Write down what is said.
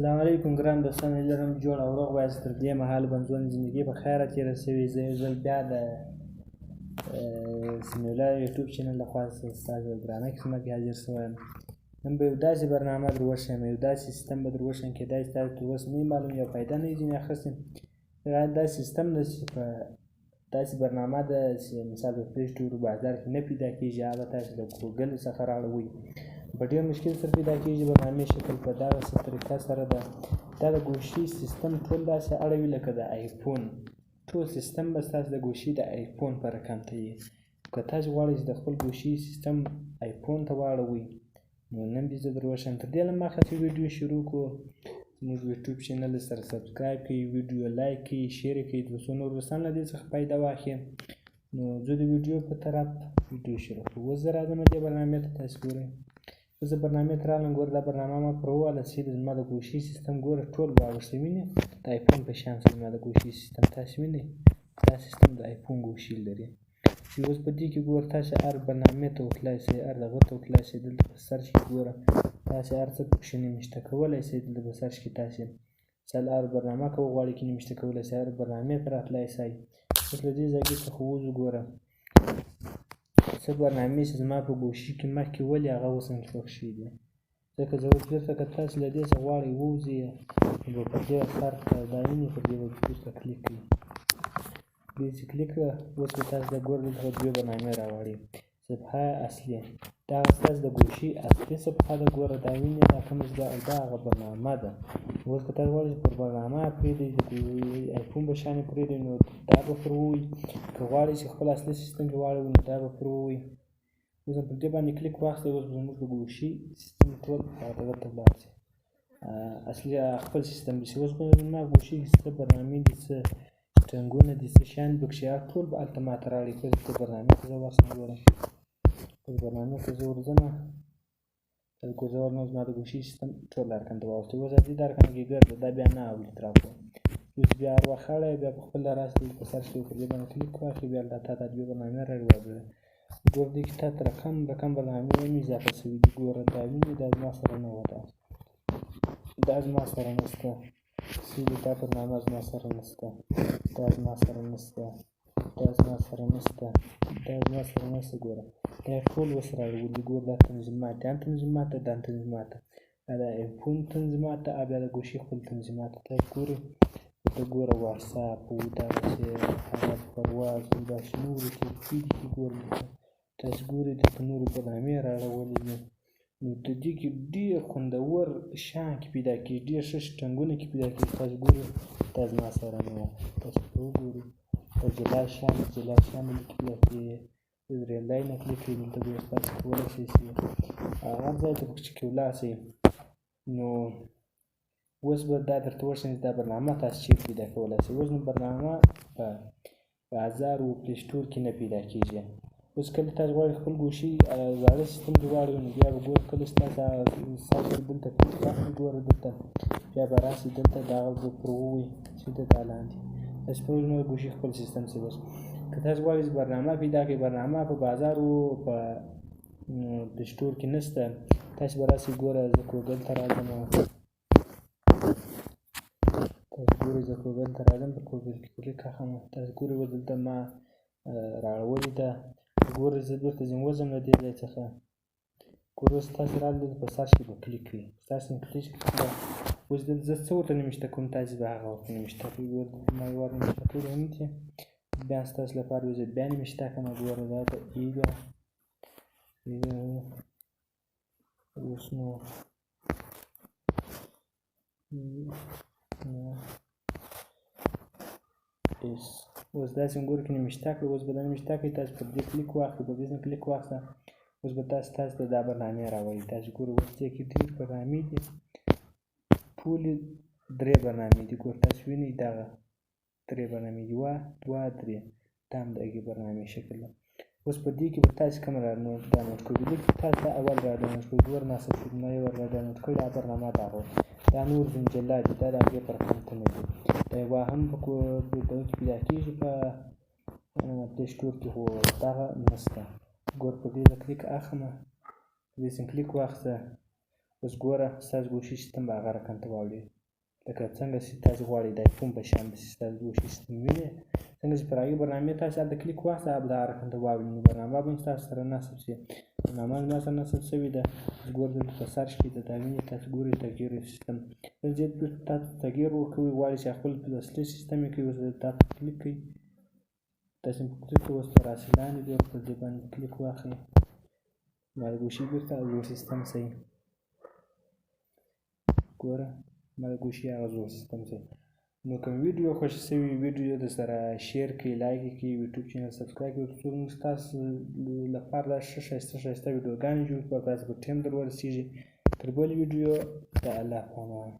السلام علیکم ګران دوستان، هیله لرم جوړ او روغ یاست. تر دې مهاله به ژوند زندګي په خیره تېره شوې. زه یو ځل بیا د سمیع الله یوټیوب چینل لخوا ستاسو درانه خدمت کې حاضر شوی یم. نن به یو داسې برنامه در وښیم، یو داسې سیستم به در وښیم کېدای شي تاسو تر اوسه نه معلوم یو فایده نه وي ځینې اخیستې. دا سیستم ده چې په داسې برنامه ده چې مثال په پلی سټور بازار کې نه پیدا کېږي، هغه تاسو له ګوګل څخه راړوئ، په ډېر مشکل سره پیدا کېږي. برنامې شکل په دغسې طریقه سره ده. دا د ګوشي سیستم ټول داسې اړوي لکه د آیفون. ټول سیستم به ستاسو د ګوشي د آیفون په رقم ته وي. که تاسو غواړئ چې د خپل ګوشي سیستم آیفون ته واړوئ، نو نن دې زه در وښیم. تر دې له مخه چې ویډیو شروع کړو، زموږ یوټیوب چینل سره subscribe کړئ، ویډیو like کړئ، share کړئ، تر څو نور دوستان له دې څخه فایده واخلي. نو زه د ویډیو په طرف ویډیو شروع کړو. اوس زه راځم دې برنامې ته. تاسو ګورئ، زه برنامې ته راغلم. ګوره، دا برنامه ما پر وواله چې زما د ګوشي سیستم ګوره ټول واوښته. وینې، د آیفون په شان زما د ګوشي سیستم تاسو وینئ، دا سیستم د آیفون ګوشي لري. چې اوس په دې کې ګوره تاسو هر برنامې ته ورتلای شئ، هر دغه ته ورتلای شئ. دلته په search کې ګوره تاسو هر څه پکښې نوشته کولی شئ. دلته په search کې تاسو مثال هر برنامه که وغواړئ کې نوشته کولی شئ، هر برنامې ته راتلای شئ. اوس له دې ځایګي څخه وځو. ګوره څه برنامې چې زما په ګوشي کې مخکې ولې هغه اوس هم پکښې دي، ځکه زه اوس بیرته که تاسو له دې څخه غواړئ ووځئ، نو به پر دې سر ته دا وینئ، پر دې به بیرته کلیک کړئ. دې چې کلیک کړه، اوس به تاسو د ګوره دلته دوې برنامې راوړي. صفحه اصلي دا ستاسو د ګوشي اصلي صفحه ده. ګوره دا وینئ، دا کومه چې ده او دا هغه برنامه ده. اوس که تاسو غواړئ چې پر برنامه پرېږدئ، د آیفون په شان یې پرېږدئ، نو دا به پر ووایي. که غواړئ چې خپل اصلي سیستم کې واړوئ، نو دا به پر ووایي. اوس پر دې باندې کلیک واخلئ، اوس به زموږ د ګوشي سیستم ټول هغه ته ولاړ شي، اصلي خپل سیستم به شي. اوس به زما ګوشي کې څه برنامې دي، څه ټنګونه دي، څه شیان پکښې، هغه ټول به هلته ماته راوړي. کله چې برنامې ته زه ورشم، ګوره پر برنامې ته زه ورځم، ګوره زه ورځم، زما د ګوشي سیستم ټول رقم ته واوښتي. اوس دې دا رقم کې ګرځه، دا بیا نه اولي تر اوسه. اوس بیا هر وخت اړی، بیا په خپله راسي دلته په search کې پر دې باندې کلیک واخلي، بیا هلته تا ته دوې برنامې راوړي. وګوره ګوره دې کې تا ته رقم رقم برنامې هم اضافه شوي دي. ګوره دا وینې، دا زما سره نه وه، دا زما سره نشته. سیده دا برنامه زما سره نشته، دا زما سره نشته، دا زما سره نشته، دا زما سره نشته. ګوره دا ټول اوس راوړي. ګوره دا تنظیمات دي، دا تنظیمات ده، دا تنظیمات ده، دا د آیفون تنظیمات ده، بیا د ګوشي خپل تنظیمات ده. تاسو ګورئ دلته ګوره واتساپ و دغسې حالت پرواز و داسې نورې تحفې دي چې ګوره دلته تاسو ګورئ دلته نورې برنامې راړولې دي. نو د دې کې ډېر خوندور شیان کې پیدا کېږي، ډېر ښه شټنګونه کې پیدا کېږي. تاسو ګورئ دا زما سره نه وه، تاسو پرې وګورئ. دا جلا شیان دي، جلا شیان دي کې پیدا کېږي. درې لاینه کلیک کړئ، دلته ګوره تاسو کولی شئ چې هر ځای ته پکې کې ولاړ شئ. نو اوس به دا درته وښیم چې دا برنامه تاسو چېرې پیدا کولی شئ. اوس نو برنامه په بازار او پلی سټور کې نه پیدا کېږي. اوس کله تاسو غواړئ خپل ګوشي زاړه سیستم کې واړوئ، نو بیا به ګوره کله چې تاسو دلته کلیک واخلئ، ګوره دلته بیا به راسي دلته دا به پر ووایي چې دا لاندې تاسو په نور ګوشي خپل سیستم څه. اوس که تاسو غواړئ چې برنامه پیدا کړئ، برنامه په بازار او په پلی سټور کې نشته، تاسو به راسئ. ګوره زه ګوګل ته راځم، تاسو ګورئ زه ګوګل ته راځم، په ګوګل کې کلیک اخلم. تاسو ګورئ اوس دلته ما راوړې ده. ګوره زه بیرته ځم وځم له دې ځای څخه. ګوره اوس تاسو راغلئ دلته په search کې به کلیک کړئ، search کې کلیک کړئ. اوس دلته زه څه ورته نوشته کوم، تاسو به هغه ورته نوشته کړئ. ګوره دلته ما یو وار نوشته کړی هم دي، بیا ستاسو لپاره زه بیا نوشته کړم. ګوره دا د ای ده، اوس نو اس اوس داسې ګوره کې نوشته کړئ. اوس به دا نوشته کړئ، تاسو پر دې کلیک واخلئ، پر دې ځای کلیک واخله. اوس به تاسو ته دا برنامې راوړي. تاسو ګورئ اوس دې کې ډېر برنامې دي، ټولې درې برنامې دي. ګوره تاسو وینئ دغه درې برنامې دي، یوه دوه درې، دا هم د هغې برنامې شکل ده. اوس په دې کې به تاسو کومه را ډاونلوډ کړئ؟ دې کې تاسو دا اول را ډاونلوډ کړئ. ګوره ما څه ما یو را ډاونلوډ کړې، دا برنامه دا وه. دا نور ځینې جلا دي، دا د هغې پر رقم ته نه دي. دا یوه هم په دغه کې پیدا کېږي په پلی سټور کې، خو دغه نشته. ګوره په دې زه کلیک اخلم، په دې څنګه کلیک واخیسته. اوس ګوره ستاسو ګوشي سیستم به هغه رقم ته واوړي لکه څنګه چې تاسو غواړئ د آیفون په شان به ستاسو ګوشي سیستم وینئ. څنګه چې پر هغې برنامې تاسو هلته کلیک واخلئ، هغه به دغه رقم ته واوړي. نو برنامه به هم ستاسو سره نصب شي. برنامه زما سره نصب شوې ده. اوس ګوره دلته په سرچ کې دا وینئ تاسو ګورئ تغییر سیستم. دلته تاسو تغییر ورکوئ، غواړئ چې خپل اصلي سیستم یې کوي، اوس دلته کلیک کوئ. تاسو په کلیک اوس راسئ لاندې ګوره پر دې باندې کلیک واخلئ، ما د ګوشي بېرته زوړ سیستم سي. ګوره ما د ګوشي هغه زوړ سیستم سي. نو کوم ویډیو خوښ شوي ویډیو در سره share کړئ، like یې کړئ، یوټیوب channel subscribe کړئ، تر څو موږ ستاسو لپاره دا ښه ښایسته ښایسته ویډیوګانې جوړ کړو او تاسو په ټایم در ورسېږي. تر بل ویډیو د الله په امان.